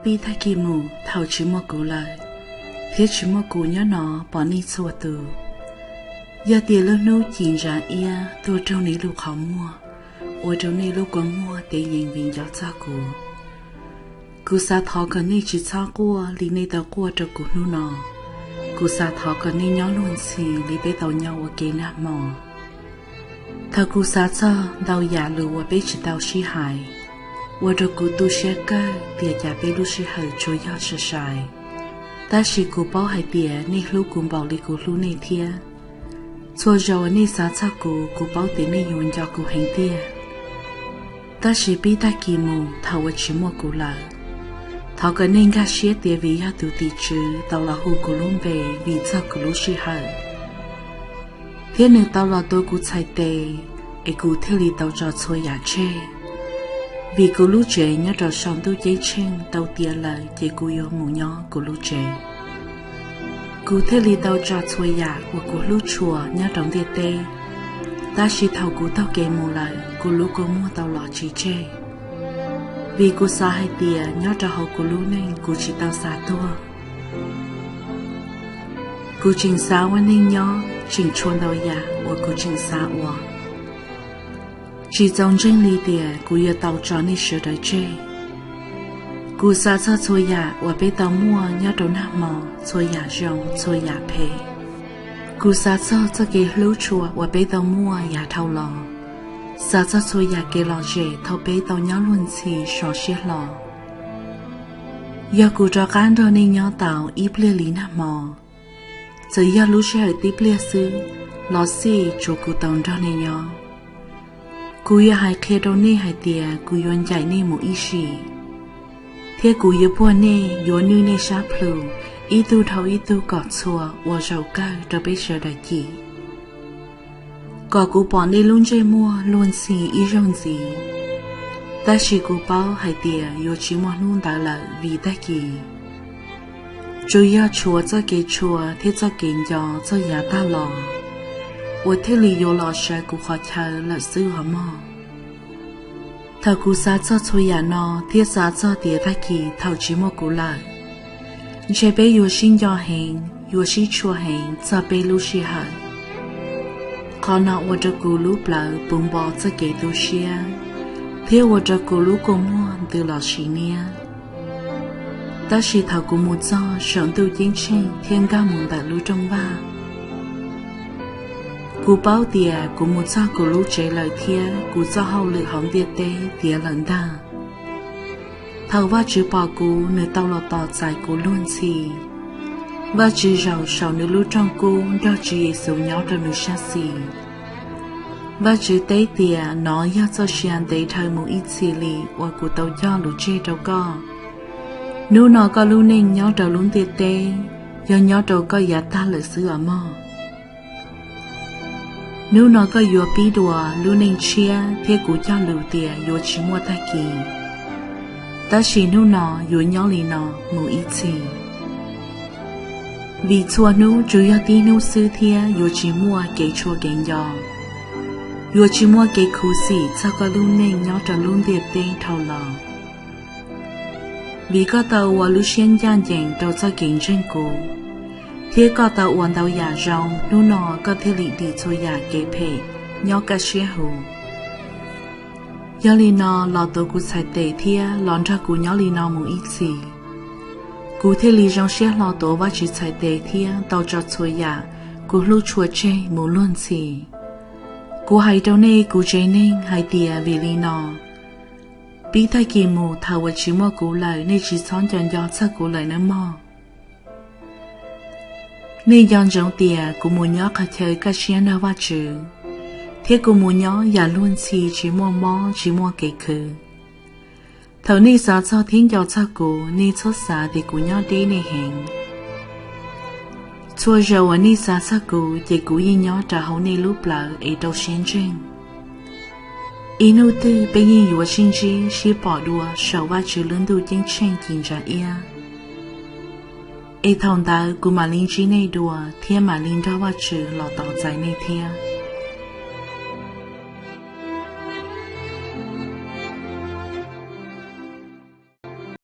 Pib tag kis mus thaum tsis muaj kuv lawm, thiab tsis muaj kuv nyob no pom nej txhua tus. Yog tias lub hnub ci ntsa iab tuaj raug nej lub qhov muag, ua rau nej lub kua muag tev yees vim nco txog kuv, kuv xav thov kom nej tsis txhob quaj li nej tau quaj rau kuv hnub no. Kuv xav thov kom nej nyob luag ntxhi li peb tau nyob ua ke nag hmo. Thaum kuv xav txog ntau yam lus uas peb tsis tau sib hais, ua rau kuv tu siab kawg tias cas peb lub sij hawm tsuas yog sai sai. Tab sis kuv paub hais tias nej hlub kuv npaum li kuv hlub nej thiab. Txhua zaus uas nej xav txog kuv, kuv paub tias nej yuav nco kuv heev tiag. Tab sis pib tag kis mus thaum uas tsis muaj kuv lawm, thov kom nej nkag siab tias vim yog tus tim tswv tau los hu kuv lub npe vim txog kuv lub sij hawm, thiab nws tau los tuav kuv txhais tes, es kuv thiaj li tau tso txhua yam tseg. Vim kuv lub tsev nyob rau saum ntuj ceeb tsheej tau tiav lawm ces kuv yuav mus nyob kuv lub tsev. Kuv thiaj li tau tso txhua yam uas kuv hlub tshua nyob rau ntiaj teb. Tab sis thaum kuv taug kev mus lawm, kuv lub kua muag tau los tsis tseg, vim kuv xav hais tias nyob rau hauv kuv lub neej kuv tsis tau xav tuag. Kuv tseem xav ua neej nyob, tseem tshuav ntau yam uas kuv tseem xav ua. Tsis txaus ntseeg li tias kuv yuav tau tso nej sawv daws tseg. Kuv xav txog txhua yam uas peb tau muaj nyob rau nag hmo, txhua yam zoo, txhua yam phem. Kuv xav txog txoj kev hlub tshua uas peb tau muaj yav dhau los, xav txog txhua yam kev lom zem thaum peb tau nyob luag ntxhi sov siab hlo. Yog kuv rov qab nrog nej nyob tau ib pliag li nag hmo, txawm yog lub sij hawm tib pliag xwb los xij, tsuav kuv tau nrog nej nyob. Kuv yuav hais qhia rau nej hais tias kuv yuav ncaim nej mus ib sim, thiab kuv yuav puag nej, yuav nwj nej sab plhu, ib tug dhau ib tug kom txhua ua zaum kawg rau peb sawv daws cim, kom kuv pom nej lub ntsej muag luag ntxhi ib zaug ntxiv. Tab sis kuv paub hais tias yuav tsis muaj hnub ntawd lawm vim tag kis tsuas yog tshuav txoj kev tshua thiab txoj kev nco txoj yav tag los uas thiaj li yuav los sawv kuv qhov chaw lawm xwb os mog. Thaum kuv xav txog txhua yam no thiab xav txog tias tag kis thaum tsis muaj kuv lawm, ntshe peb yuav sib nco heev, yuav sib tshua heev txog peb lub sij hawm. Qhov no ua rau kuv lub plawv puv npo txoj kev tu siab, thiab ua rau kuv lub kua muag ntws los siv niab. Tab sis thaum kuv mus txog saum ntuj ceeb tsheej thiab nkag mus ntawm lub rooj vag, kuv paub tias kuv mus txog kuv lub tsev lawm thiab kuv txoj hauj lwm hauv ntiaj teb tiav lawm ntag. Thaum Vajtswv pom kuv, nws tau los tos txais kuv luag ntxhi. Vajtswv zaum saum nws lub rooj kub nrog Tswv Yexus nyob rau nws sab xis. Vajtswv teb tias, nov yog txoj sia ntev dhawv mus ib txhis li uas kuv tau cog lus tseg rau koj. Hnub no koj lub neej nyob rau lub ntiaj teb yog nyob rau koj yav tag lawm xwb os mog. Hnub no koj yuav pib dua lub neej tshiab thiab kuv cog lus tias yuav tsis muaj tag kis, tab sis hnub no yuav nyob li no mus ib txhis. Vim txhua hnub tsuas yog tib hnub xwb thiab yuav tsis muaj kev tshua kev nco, yuav tsis muaj kev khuv xim txog koj lub neej nyob rau lub ntiaj teb dhau los. Vim koj tau ua lub siab ncaj ncees rau txoj kev ntseeg kuv, thiab koj tau ua ntau yam zoo, hnub no koj thiaj li dim txhua yam kev phem nyob kaj siab huv. Yog li no los tuav kuv txhais tes thiab los nrog kuv nyob li no mus ib txhis. Kuv thiaj li zoo siab hlo tuav Vajtswv txhais tes thiab tau tso txhua yam kuv hlub tshua tseg mus luag ntxhi. Kuv hais rau nej kuv tsev neeg hais tias vim li no, pib tag kis mus thaum uas tsis muaj kuv lawm nej tsis txhob nco nco txog kuv lawm nawb mog. Nej nco ntsoov tias kuv mus nyob qhov chaw kaj siab nrog Vajtswv, thiab kuv mus nyob yam luag ntxhi tsis muaj mob tsis muaj kev khwv. Thaum nej xav txog thiab nco txog kuv, nej txhob xav tias kuv nyob deb nej heev. Txhua zaus uas nej xav txog kuv ces kuv yeej nyob rau hauv nej lub plawv es rau siab ntseeg. Ib hnub twg peb yeej yuav sib ntsib sib pom dua saum Vajtswv lub ntuj ceeb tsheej ci ntsa iab. Es thaum ntawd kuv mam li ntsib nej dua thiab mam li nrog Vajtswv los tos txais nej thiab.